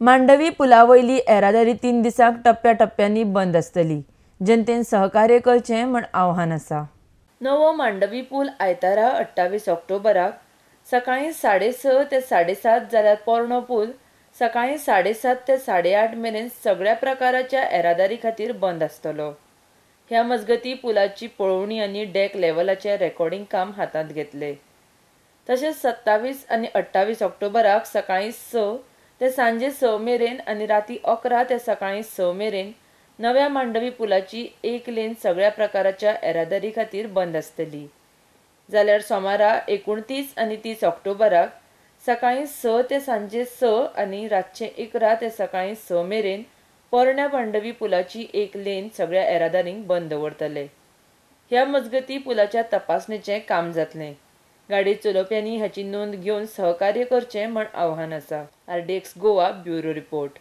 मांडवी पुला वयली येरादारी 3 दिसांक टप्प्या टप्प्यांनी बंद आसतली. जनतेन सहकार्य करचें म्हण आव्हान आसा. नवो मांडवी पूल आयतारा 28 ऑक्टोबराक सकाळीं 6:30 ते 7:30 जाल्यार पोरणो पूल सकाळीं 7:30 ते 8:30 मेरेन सगळ्या प्रकाराच्या येरादारी खातीर बंद आसतलो. ह्या मजगती पुलाची पळोवणी आनी डेक लेवलाचें रेकॉर्डिंग काम हातांत घेतले. तशेंच 27 आनी 28 ऑक्टोबराक सकाळीं 6 ते सांजे 6 मेरेन आनी राती 11 ते सकाळीं 6 मेरेन नव्या मांडवी पुलाची एक लेन सगळ्या प्रकाराच्या येरादारी खातीर बंद आसतली. जाल्यार सोमारा 29 आनी 30 ऑक्टोबराक सकाळीं 6 ते सांजे 6 आनी रातचें 11 ते सकाळीं 6 मेरेन पोरण्या मांडवी पुलाची एक लेन सगळ्या येरादारींक बंद दवरतले. ह्या मजगती पुलाच्या तपासणेचें काम जातलें. गाडी चलोवप्यांनी हाची नोंद घेवन सहकार्य करचें म्हण आव्हान आसा. RDX Goa bureau report.